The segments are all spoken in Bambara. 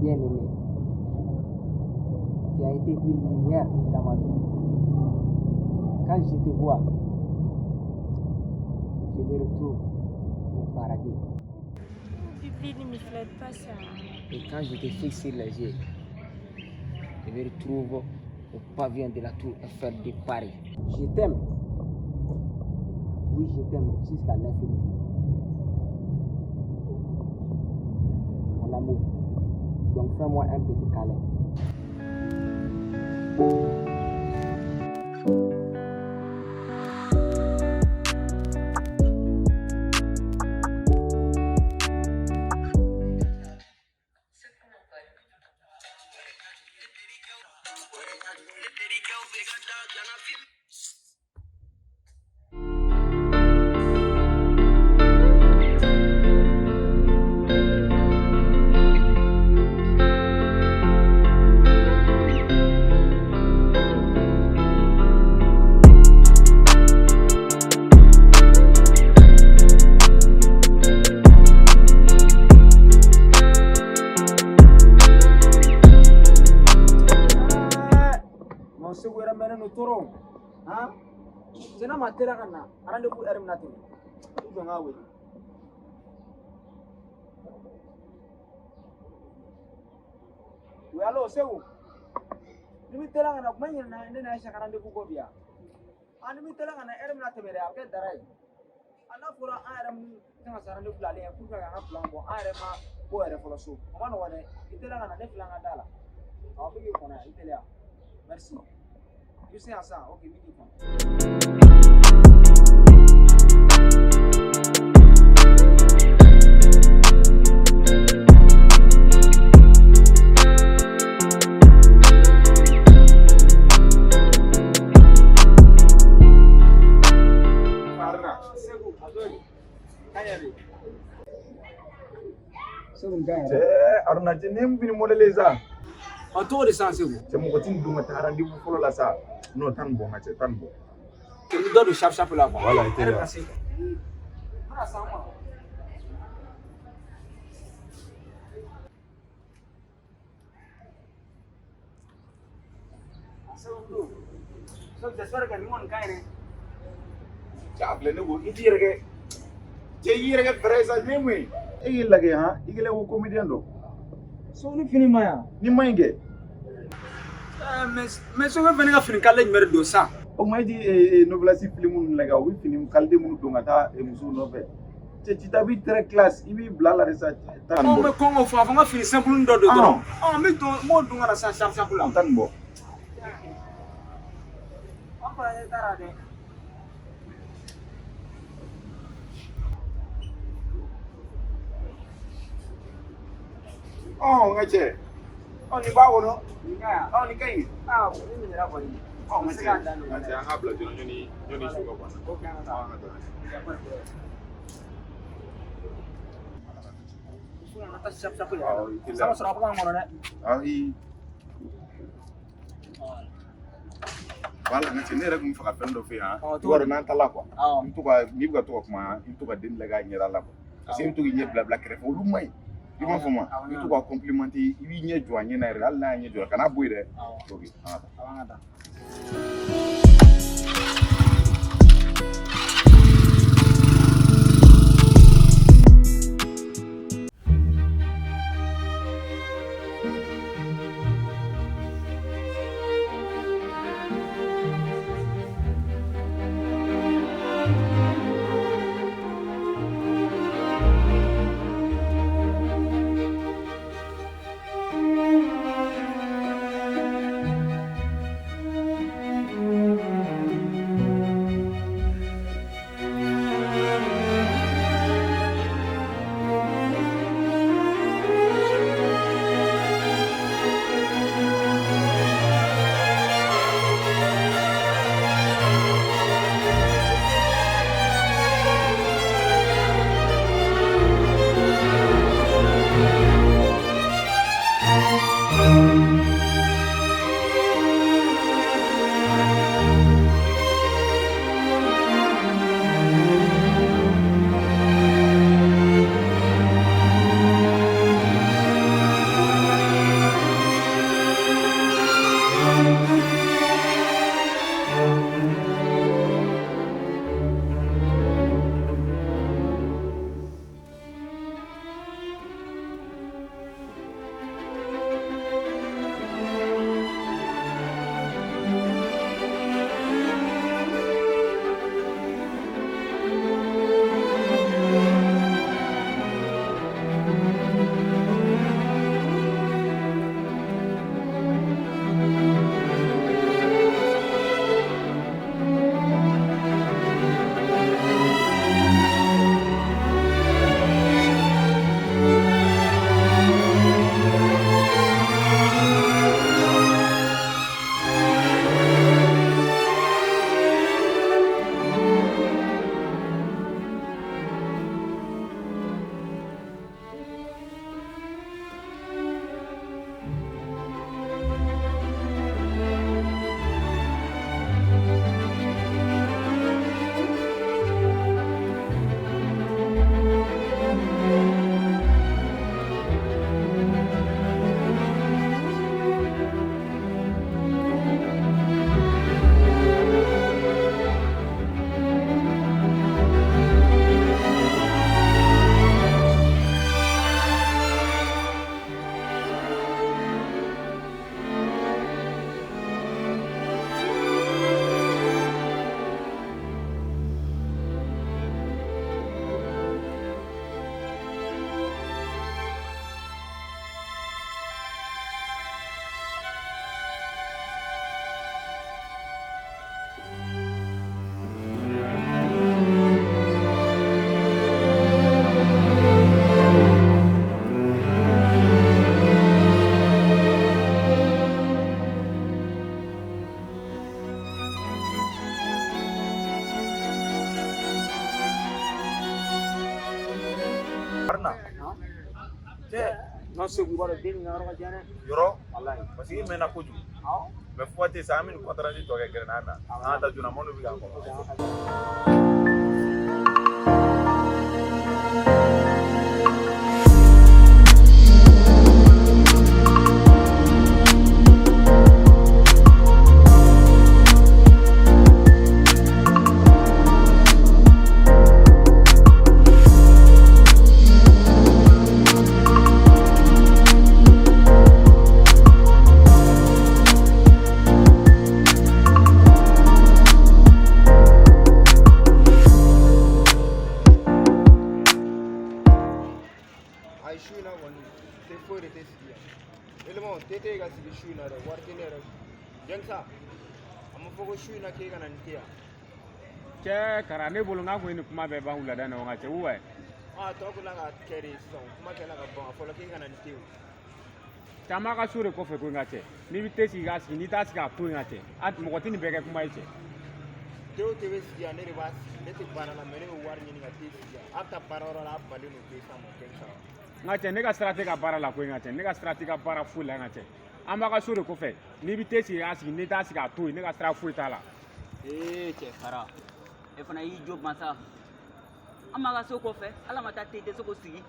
Bien-aimée, tu as été une lumière dans ma vie. Quand je te vois, je me retrouve au paradis. Bibi, ne me flatte pas ça. Et quand je te fixe sur les yeux, je me retrouve au pavillon de la Tour Eiffel de Paris. Je t'aime. Oui, je t'aime jusqu'à l'infini. Mon amour. Donc fais-moi un petit câlin. Non, Segu yɛrɛ mɛnnen don tɔɔrɔ han cɛ n'a ma teliya ka na rendez-vous heure min na ten u jɔ n k'a wele. Oui, allo Segu, ni mi teliya ka na kuma ɲinɛna ne ni Ayisa ka rendez-vous kɔ bi yan. A ni mi teliya ka na heure min na tɛmɛ dɛ, a bɛ kɛ dara ye. A n'a fɔra an yɛrɛ mun kan ka se rendez-vous la ale ɲɛ pour que k'an ka plan bɔ, an yɛrɛ ma bɔ yɛrɛ fɔlɔ so. O ma nɔgɔn dɛ, i teliya ka na ne filɛ an ka da la. Awɔ, n bɛ k'i kɔnɔ yan, i teliya. Merci. I bɛ se yan sisan, ok, n bɛ k'i kɔnɔ. Haruna. Segu, a bɛ kan yɛrɛ de. Segu nin ka ɲi Cɛ yɛrɛ. Haruna cɛ ne fini modèle ye sa. Ɔ cogo di sisan Segu? Cɛ mɔgɔ ti nin don ka taa rendez-vous fɔlɔ la sa. Non, taa nin bɔ n ka cɛ, taa nin bɔ. I bɛ dɔ don sharp sharp la quoi. Voilà, i Ɛrɛ teliya. bɛna se. N bɛna s'an ma. Segu don. Segu j'espère que nin kɔni ka ɲi dɛ. Cɛ a filɛ ne ko i t'i yɛrɛ kɛ cɛ i yɛrɛ kɛ fɛrɛ ye sa nin ye mun ye? E k'i lajɛ han, i kɛlen ko comédien dɔ. Segu ni fini ma ɲi. Ni ma ɲi kɛ. Mais Segu e fana ka fini kalite jumɛn de don sisan? O tuma e ti novelasi film ninnu lajɛ u bɛ fini kalite minnu don ka taa musow nɔfɛ. Cɛ tu t'habilles très classe, i b'i bila a la de sa. Taa nin Ɔ bɔ. mais kɔn k'o fɔ a fɔ n ka fini simple dɔ don dɔrɔn. Ɔn. Ɔ n bɛ don n b'o don ka na sisan sharp sharp la. Taa nin bɔ. An fana ɲɛ t'a la dɛ. Ɔ n ka cɛ. Ɔ nin b'a kɔnɔ. Nin ka ɲi. Ɔ nin ka ɲi. Aa ni minɛra kɔni. Ɔ n N ka bɛ se cɛ. k'a dan don N ka cɛ dɛ. an k'a bila joona ɲɔni su ka bɔ. Ok, an ka taa. An ka taa. Y a pas de problème. Segu an ka taa sharp sharp yɛrɛ Awɔ, i la. teliya. San sɔrɔ a bɛ k'an kɔnɔ dɛ. Ayi. Voilà, n ka cɛ ne yɛrɛ tun bɛ fɛ ka fɛn dɔ f'e ye han. Ɔ, I cogo b'a di? dɔn n'an taala quoi. Awɔ. I bɛ to ka n'i bɛ ka to ka kuma i bɛ to ka den lajɛ a ɲɛda la quoi. Parce que i bɛ to k'i ɲɛ bila bila kɛrɛfɛ olu man ɲi. I b'a fɔ ma Awɔ, i bɛ to ka complimenter i b'i ɲɛ jɔ a ɲɛ na yɛrɛ hali n'a y'a ɲɛ jɔ kan'a bɔ yen dɛ. Awɔ. Ok, an ka taa. Awɔ, an ka taa. Non Segu, i b'a dɔn den nin ka yɔrɔ ka jan dɛ. Yɔrɔ? Walayi. Parce que i mɛnna kojugu. Awɔ. Mais fɔ tɛ sa, an bɛ nin compte rendu tɔ kɛ gɛrɛ na. An ka taa joona, minnu bɛ k'an kɔnɔ. Ayi, su in na kɔni te foyi de tɛ sigi yan. Élément te tɛ ka sigi su in na dɛ, wari tɛ ne yɛrɛ kun. Jɛnsa, a ma fɔ ko su in na k'e ka na ni te yan. Cɛ kara ne bolo n k'a kun ye nin kuma bɛɛ ban wulada in na wa, n ka cɛ wa. A tɔ ko la ka kɛ de sisan, kuma kɛla ka ban, a fɔla k'e ka na ni te o. Caman ka so de kɔfɛ ko n ka cɛ, n'i bɛ te sigi k'a sigi, n'i t'a sigi a to yen, n ka cɛ, a mɔgɔ tɛ nin bɛɛ kɛ kuma ye cɛ. Te o te bɛ sigi yan, ne de b'a sigi. Ne tɛ baara la, mais ne bɛ wari ɲini ka te sigi yan. A bɛ taa baarayɔrɔ la, a balen don te san ma, Jɛnsa. N ka cɛ, ne ka sira tɛ ka baara la koyi, n ka cɛ, ne ka sira tɛ ka baara foyi la, n ka cɛ. An b'a ka so de kɔfɛ, n'i bɛ te sigi k'a sigi, n'i t'a sigi a to yen, ne ka sira foyi t'a la. Ee cɛ fara, e fana y'i jo masa. An b'a ka so kɔfɛ, ala ma taa te tɛ se k'o sigi.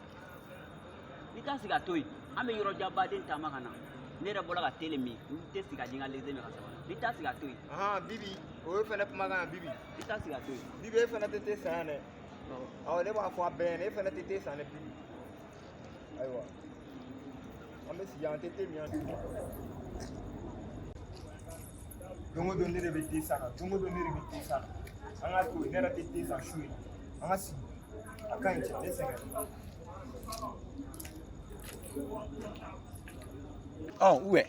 N'i t'a sigi a to yen, an bɛ yɔrɔ janbaden taama ka na. Ne yɛrɛ bɔra ka te le min, n tɛ sigi a di n ka leze min ka sabali. N'i t'a sigi a to yen. Ahan Bibi, o ye fɛnɛ kumakan ye Bibi. N'i t'a sigi a to yen. Bibi, e fɛnɛ tɛ te san yan dɛ. Awɔ, ne b'a fɔ a bɛɛ ɲɛna, e fɛnɛ tɛ te san dɛ Bibi. Ayiwa, an bɛ sigi yan, an tɛ te min yan. Don o don ne de bɛ te san na, don o don ne de bɛ te san na. An ka to yen, ne yɛrɛ tɛ te san su in na. An ka sigi, a ka ɲi cɛ, ne sɛgɛn. Ɔ, ouais.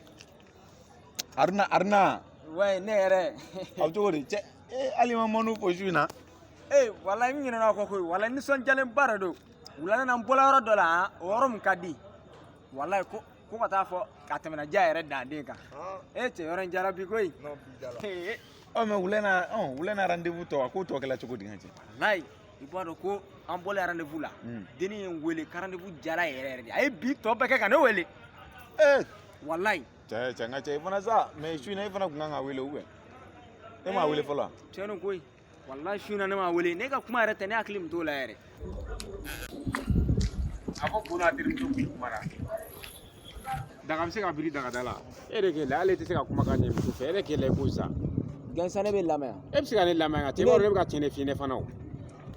Aruna, Aruna. Ouais, ne yɛrɛ. A bɛ cogo di cɛ? Ee, hali ma mɔnu fo su in na. Ee, walayi n ɲinɛna o kɔ koyi, walayi nisɔndiyalenba de don. Wulada in na n bɔla yɔrɔ dɔ la han, o yɔrɔ min ka di. Walayi ko ko ka taa fɔ ka tɛmɛna diya yɛrɛ dan den kan. Ee cɛ, yɔrɔ in jara bi koyi. Non, bi jara. Ɔ, mais wula in na, ɔ, wula in na rendez-vous tɔ, a ko tɔ kɛla cogo di, n ka cɛ? Walayi, i b'a dɔn ko an bɔlen rendez-vous la. Dennin ye n wele ka rendez-vous jara yɛrɛ yɛrɛ de. A ye bi tɔ bɛɛ kɛ ka ne wele. Ee. Walayi. Cɛ, cɛ, n ka cɛ, i fana sa, mais su in na e fana kun kan ka wele ou bien? E m'a wele fɔlɔ wa? Tiɲɛ don koyi. Walayi su in na ne m'a wele. Ne ka kuma yɛrɛ tɛ, ne hakili tun t'o la yɛrɛ. A ko ko n'a terimuso kun kuma na. Daga bɛ se ka biri dagada la. E de k'e la, ale tɛ se ka kuma ka ɲɛ muso fɛ, e de k'e la i ko sisan. Gansan, ne bɛ lamɛn. E bɛ se ka ne lamɛn nka cɛ, i b'a dɔn ne bɛ ka tiɲɛ de f'i ɲɛna fana o.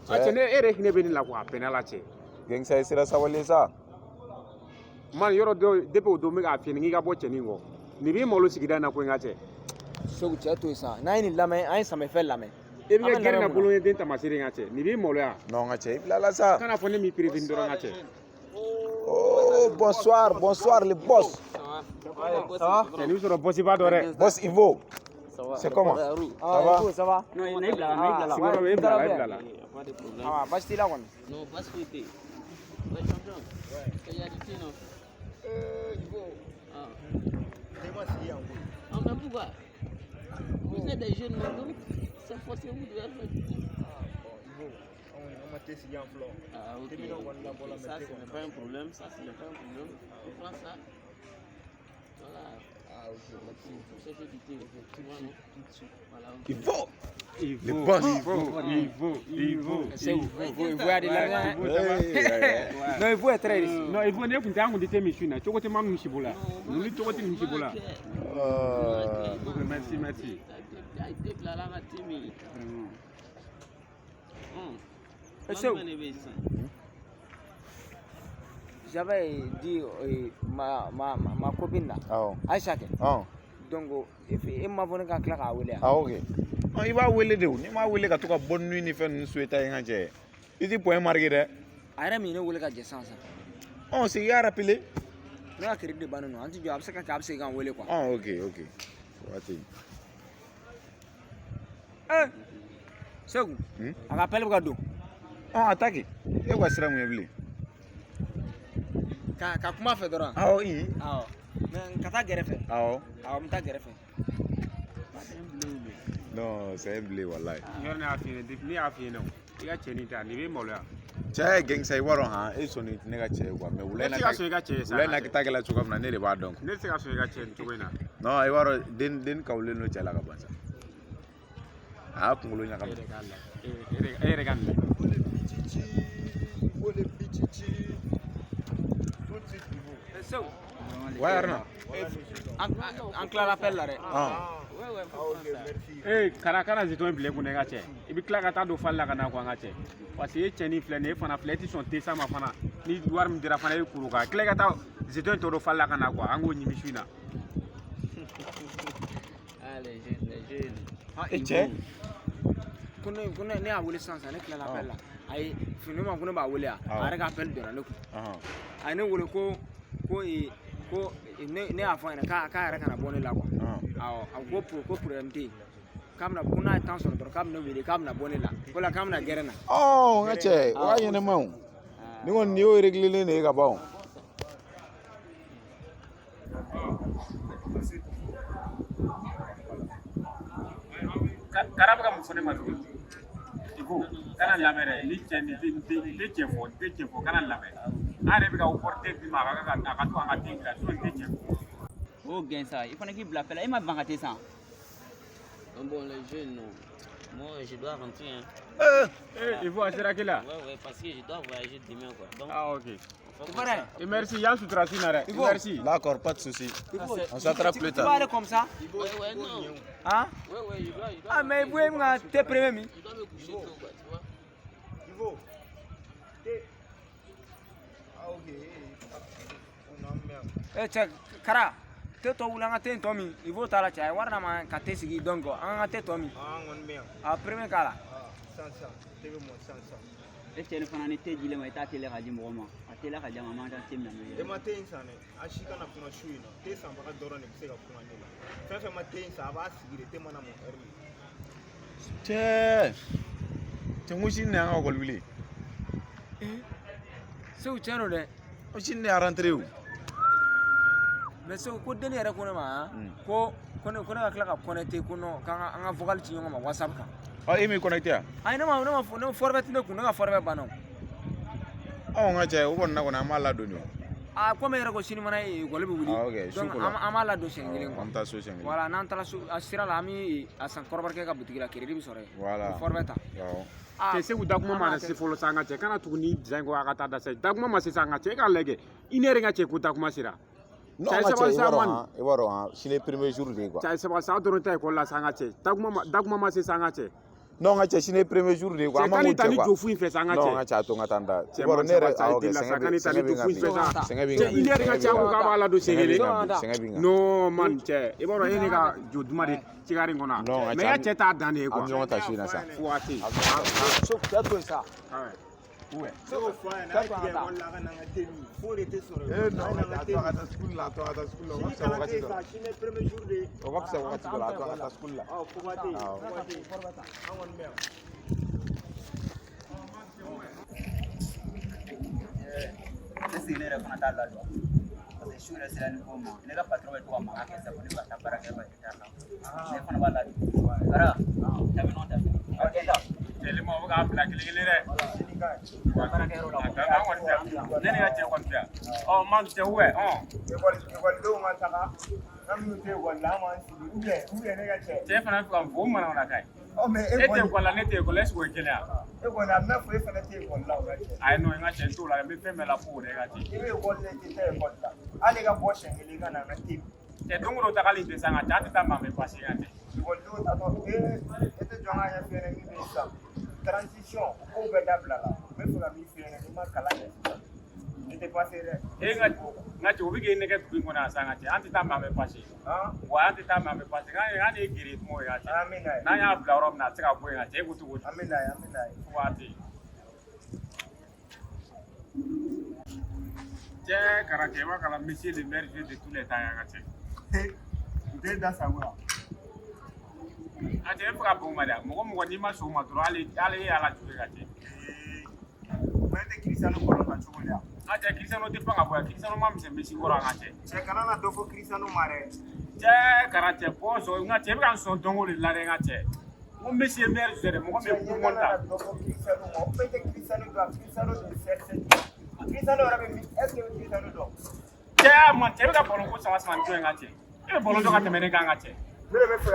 A cɛ, ne e yɛrɛ hinɛ bɛ ne la quoi, a bɛnna la cɛ. Gangsa, i sera sabali sa. Man, yɔrɔ dɔ depuis o don n bɛ k'a f'i ɲɛna k'i ka bɔ cɛnin kɔ. Nin b'i malo sigida in na koyi, n ka cɛ. Segu, cɛ to yen sa, n'an ye nin lamɛn, an ye samiyɛfɛ lamɛn. E bɛ kɛ gɛrɛ na bolo ye den taamasere, n ka cɛ. Nin b'i maloya. Non, n ka cɛ, i bila la sa. Kana fɔ ne m'i prévenu dɔrɔn, n ka cɛ. Oh, bonsoir, bonsoir le boss. Ça va? Cɛ, nin bɛ sɔrɔ bossiba dɔ dɛ. Boss Ivo. C'est comment? Ça va? Ça va? Non, e bila la, e bila la. Sigiyɔrɔ bɛ e bila la, e bila la. Pas de problème. Ah, baasi t'i la kɔni? Non, baasi foyi tɛ yen. Ouais, champion. Il y a du thé, non? Ivo. Ah. Te ma sigi yan koyi. Ah, mais pourquoi? Vous êtes des jeunes, non? Donc, c'est forcément vous devez faire du thé. Ah, bon, Ivo, an kɔni an ma te sigi yan fɔlɔ. Ah, ok. Te minɛw kɔni labɔla, mais Ça, te ce kɔni n'est pas un problème. Ça, ce n'est pas un problème. On prend ça. Voilà. Ah, ok, merci. Faut chercher du thé. Tu vois, non? Tout de suite. Voilà, ok. Ivo. Ivo, Le boss. Ivo, Ivo, Ivo. Segu, Ivo, Ivo y'a de lamɛn. Ivo, ça va? Hey, Non, Ivo est très riche. Non, Ivo, ne kun tɛ an kun tɛ te min su in na. Cogo tɛ maa min si bolo yan. Ninnu cogo tɛ ninnu si bolo yan. Ok, merci, merci. Te bila la ka te min. Vraiment. Segu. Jumɛn de bɛ yen sisan? J'avais dit ma copine là, Awɔ. Aïcha kɛ. Ɔn. Donc e ma fɔ ne ka tila k'a wele yan. Ah, ok. Ɔ, i b'a wele de o. N'i m'a wele ka to ka bonne nuit ni fɛn ninnu souhaiter n ka cɛ. I ti point marqué dɛ. A yɛrɛ min ye ne wele ka jɛ sisan sisan. Ɔ, c'est i y'a rappelé. Ne ka crédit de bannen don, an ti jɔ, a bɛ se ka kɛ a bɛ segin ka n wele quoi. Ɔ, ok, ok. Waati. Eh, Segu, a ka appel bɛ ka don. Ɔ, attaque. E ka sira mun ye bilen? Ka kuma fɛ dɔrɔn. Awɔ, i. Awɔ. Mais ka taa gɛrɛfɛ. Awɔ. Awɔ, n bɛ taa gɛrɛfɛ. Non, c'est un blé, wallahi. Yɔrɔ ne y'a f'i ɲɛna, depuis ne y'a f'i ɲɛna o. I ka cɛnin ta, nin b'i maloya. Cɛ ye gangster, i b'a dɔn han, e sɔnni ne ka cɛ ye quoi, mais wula in Ne na tɛ se ka sɔn i ka cɛ ye sa. Wula in na ta kɛla cogoya min na, ne de b'a dɔn quoi. Ne tɛ se ka sɔn i ka cɛ nin cogo in na. Non, i b'a dɔn den kawulen don cɛ la ka ban sa. A y'a kunkolo E ɲagami. yɛrɛ k'a lajɛ. E yɛrɛ ka nin lajɛ. Ibo le pichichi. Tout de suite, Ibo. Segu Ouais, Aruna. an tilala appel la dɛ. Ah. Ah, ok, merci. Ee Kara, kana zitɔn in bila i kun dɛ n ka cɛ. I bɛ tila ka taa don fali la ka na quoi n ka cɛ. Parce que e cɛnin filɛ nin ye, e fana filɛ, e tɛ sɔn te san ma fana. Ni wari min dira fana e kuru kan. Tila ka taa zitɔn in tɔ don fali la ka na quoi, an k'o ɲimi su in na. Ah, les jeunes, les jeunes. Ah, E cɛ. Ko ne y'a wele sisan sisan, ne tilala appel la. Ayi, fini ma ko ne b'a wele a yɛrɛ ka appel donna ne kun. A ye ne wele ko ne y'a fɔ a ɲɛna k'a yɛrɛ kana bɔ ne la quoi. Awɔ, a ko problème tɛ yen, k'a bɛna ko n'a ye temps sɔrɔ dɔrɔn k'a bɛna ne wele, k'a bɛna bɔ ne la ko la k'an bɛna gɛrɛn na. Ɔ, n ka cɛ, o y'a ɲɛnama o. Ni kɔni nin y'o réglé de ye ka ban o. Kara bɛ ka mun fɔ ne ma tuguni? Ibo, kana lamɛn dɛ, ni cɛ nin tɛ nin tɛ cɛ fɔ, nin tɛ cɛ fɔ, kana lamɛn. An yɛrɛ bɛ ka opportunité d'i ma a ka to an ka den dilan, sinon nin tɛ cɛ fɔ. O gɛn sa, i fana k'i bila fɛn la, e ma ban ka te san. Bon, les jeunes, non. Moi, je dois rentrer. Hein. Eh, Ibo, a sera k'i la? Ouais, parce que je dois voyager demain, quoi. Donc, Ah, ok. on fait comme ça. Et merci, y'an sutura su in na dɛ. Merci. D'accord, pas de souci. On s'attrape plus Tu vas tard. aller comme ça? Ouais, non. Hein? Ouais, je dois Ah, mais Ibo, e ka te premier min? Je dois me coucher tôt, quoi, tu vois. Ibo. Ah, ok. On en merde. Eh cɛ Kara, te tɔ wuli an ka te in tɔ min. Ibo t'a la cɛ, a ye wari d'a ma ka te sigi, donc an ka te tɔ min. Ah, on en merde. A premier k'a la. Ah, sans ça. Te bɛ mɔ sans ça. E cɛ ni fana ni te jilen ma, i t'a teliya ka di mɔgɔ ma. A teliya ka di a ma, an b'an ta te minɛ n'o ye. E ma te in san dɛ. A si kana kuma su in na. Te sanbaga dɔrɔn de bɛ se ka kuma ne la. Fɛn fɛn ma te in san, a b'a sigi de, te mana mɔ ɛri min. Cɛ. Cɛ, n ko sini de y'an ka ekɔli wuli. Segu, tiɲɛ don dɛ. Ko sini de y'a rentrée o. Mais Segu, ko denni yɛrɛ ko ne ma han, ko ne ka tila ka connecté, ko non, k'an ka an ka vocal ci ɲɔgɔn ma WhatsApp kan. Ɔ, e m'i connecté yan? Ayi, ne ma fɔ ne forfait tɛ ne kun, ne ka forfait banna o. Ɔ, n ka cɛ, o kɔni na kɔni an b'a ladon de o. Ah, komi e yɛrɛ ko sini mana ekɔli bɛ wuli. Ah, ok, su Donc ko la. an b'a ladon siɲɛ kelen quoi. An bɛ taa so siɲɛ kelen. Voilà, n'an taara so a sira la, an bɛ a san kɔrɔbɔrɔkɛ ka butigi la, crédit bɛ sɔrɔ yen. Voilà. O forfait ta. Awɔ. Ah, Cɛ Segu, dakuma an ma b'a na kɛ. se fɔlɔ sa an ka cɛ, kana tugu ni design ko a ka taa da sa. Dakuma ma se sa an ka cɛ, e k'a lajɛ. I ne yɛrɛ ka cɛ ko dakuma sera. Non, Cɛ n ka cɛ, sabali i sa b'a dɔn man. han, i b'a dɔn han, sini ye premier jour de ye quoi. Cɛ sabali sa, aw dɔrɔn tɛ ekɔli la sa an ka cɛ. Dakuma ma se sa an ka cɛ. Non, n ka cɛ, sini ye premier jour de ye quoi. Cɛ An man kan'i k'o ta cɛ ni quoi. jo fu in fɛ sa an ka Non, n ka cɛ. cɛ, a to n ka taa n da. I Cɛ b'a dɔn man ne yɛrɛ, sabali sa, ah i ok, delila sa, sɛgɛn bɛ kan'i ta sɛgɛn ni bɛ jo n fu kan in fɛ bi. sa. Sɛgɛn bɛ n Cɛ kan i bi. ne yɛrɛ ka Sɛgɛn cɛ bɛ n ko kan. k'a b'a ladon siɲɛ Sɛgɛn bɛ n kelen. kan bi. Sɛgɛn bɛ n kan. Non man, cɛ, i b'a dɔn e ne ka jo duman de cigari in kɔnɔ. Non, n ka Mais cɛ, i ka an cɛ t'a dan de ye an quoi. bɛ ɲɔgɔn ta su in na sa. Fo waati. An bɛ ɲɔgɔn ta. So cɛ to yen sa. Ouais. Ne y'o fɔ a ɲɛna, a ye tigɛ ekɔli la, a ka na an ka te min. Fo de tɛ sɔrɔ Eh ekɔli la, non, a ye n na ka an ka cɛ, a te to a ka min. taa school la, a to a ka taa school la, o ka Sini fisa kalan tɛ wagati yen dɔ la. sa, sini ye premier jour de ye. O ka fisa wagati dɔ la, a to a ka taa school la. Ɔ, koba tɛ yen, Awɔ. koba tɛ yen. An kɔni bɛ yan. Ne sigilen yɛrɛ fana t'a ladon. Parce que su yɛrɛ sera ni ko ma, ne ka patron bɛ to ka mankan kɛ sisan, ko ne bɛ ka taa baara kɛ yɔrɔ la. Ne fana b'a ladon. Kara, ta bɛ ɲɔgɔn ta fɛnɛ. Ɔ, kɛ ta. Cɛlima, o bɛ k'a bila kelen kelen dɛ. Baara kɛ yɔrɔ la. A an kɔni tɛ yan. Ne ni ka cɛ kɔni tɛ yan. Ɔ man cɛ wɛ ɔ. Ekɔlidenw ka taga, an minnu tɛ ekɔli la, an b'an sigi ou bien ne ka cɛ. Cɛ fana bɛ fɛ ka n fo, o mana kan ye. Ɔ, mais e E tɛ kɔni, ekɔli la, ne tɛ ekɔli la, est ce que o ye kelen ye wa? e kɔni a bɛna fɔ e fana tɛ ekɔli la o ka cɛ. Ayi non, n ka cɛ, n t'o la, n bɛ fɛn bɛɛ la fo o de ka cɛ. I bɛ ekɔli la, i tɛ taa ekɔli la. Hali i ka bɔ siɲɛ kelen i ka na an ka te min. Cɛ don o don tagali tɛ sa n ka cɛ, an tɛ taa maa bɛ pase n ka cɛ. Ekɔlidenw tatɔ, ee, e tɛ jɔ n ka ɲɛf'i ɲɛna min bɛ yen sisan. Transition, o kow bɛɛ dabila la. N bɛ fɛ ka min f'i ɲɛna, n'i ma kalan kɛ sisan, i tɛ passer dɛ. E n ka cɛ, o bɛ k'e nɛgɛ dugu in kɔnɔ yan sa n ka cɛ, an tɛ taa maa bɛ pase. Han? Wa an tɛ taa maa bɛ pase, k'an de ye gere kumaw ye n ka cɛ. An bɛ na ye. N'an y'a bila yɔrɔ min na, a tɛ se ka bɔ yen n ka cɛ, e ko cogo di? An bɛ na ye, an bɛ na ye. Fo waati. Cɛ Kara, cɛ, i b'a kalan monsieur le maire de tous les temps yan n ka cɛ. U tɛ da sago la. A cɛ, e bɛ fɛ ka bɔn o ma dɛ, mɔgɔ mɔgɔ n'i ma sɔn o ma dɔrɔn, hali e y'ala jugu ye ka cɛ. Mais e tɛ Cristiano kɔrɔ ta cogo di yan? A cɛ, Cristiano tɛ pan ka bɔ yan, Cristiano ma misɛn Messi kɔrɔ an ka cɛ. Cɛ, kana na dɔ fɔ Cristiano ma dɛ. Cɛ Kara, cɛ, bɔ sɔn n ka cɛ, e bɛ ka n sɔn dɔnko de la dɛ n ka cɛ. Ko Messi ye meilleur joueur ye, mɔgɔ min ye coupe du monde ta. Dɔ fɔ Cristiano ma, o bɛɛ tɛ Cristiano dɔn, Cristiano de CR7. Cristiano yɛrɛ bɛ min? Est ce que i bɛ Cristiano dɔn? Cɛ y'a ma, cɛ bɛ ka ballon ko sama sama ni jɔn ye, n ka cɛ? E bɛ ballon dɔn ka tɛmɛ ne kan, n ka cɛ. Ne bɛ fɛ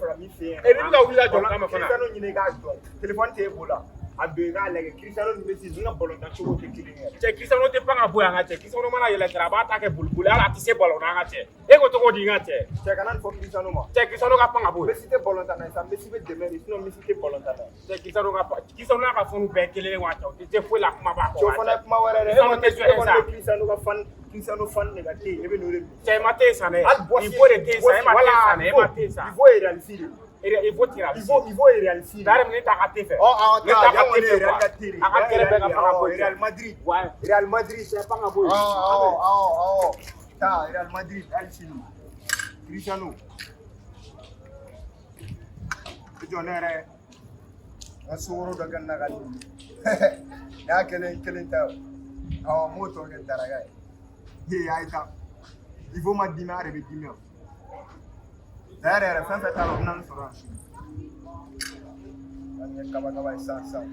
ka min f'i ɲɛna. E ni bɛ ka wuli ka jɔ kama fana. Cristiano ɲini i k'a dɔn. Téléphone t'e bolo, a don i k'a lajɛ. Cristiano ni Messi ninnu ka ballon tan cogo tɛ kelen ye. Cɛ, Cristiano tɛ pan ka bɔ yan, n ka cɛ. Cristiano mana yɛlɛ dɔrɔn, a b'a ta kɛ boliboli, hali a tɛ se ballon na, n ka cɛ. E ko cogo di, n ka cɛ? Cɛ, kana nin fɔ Cristiano ma. Cɛ, Cristiano ka pan ka bɔ yen. Messi tɛ ballon tan na ye sa, Messi bɛ dɛmɛ de, sinon Messi tɛ ballon tan na ye. Cɛ, Cristiano ka pan, Cristiano n'a ka fɛnw bɛɛ kelen ye wa, cɛ, o tɛ se foyi la, kuma b'a kɔ. Cɛ, o fana ye kuma wɛrɛ dɛ. E Cristiano kɔni tɛ e jouer kɔni sa. bɛ Cristiano ka fan, Cristiano fan de ka te yen, e bɛ n'o de min. Cɛ, i ma te san dɛ. Hali bosi Il faut de te san, e ma te san dɛ, e ma te san. Il faut Real si de. Il faut tirer. Il faut Real si de. D'ailleurs, ne t'a ka te fɛ. Ɔ awɔ, Ne taa t'a ka yan te kɔni ye fɛ Real quoi. ka te de. A ka kɛrɛ bɛɛ ka pan ka bɔ yen. Real Madrid. Ouais. Real Madrid. Cɛ, pan ka bɔ yen. Awɔ awɔ awɔ awɔ. Taa Real Madrid hali sini. Cristiano. I jɔ ne yɛrɛ. N ka sukaro dɔ kɛ n na ka di. Nin y'a kelen kelen ta ye. Awɔ, n b'o tɔ kɛ daraka ye. Ee, a ye taa. Il faut ma dimi, a yɛrɛ bɛ dimi o. D'ailleurs yɛrɛ, fɛn fɛn t'a la, o bɛ na nin sɔrɔ yan sini. An ye kaba kaba ye sisan sisan.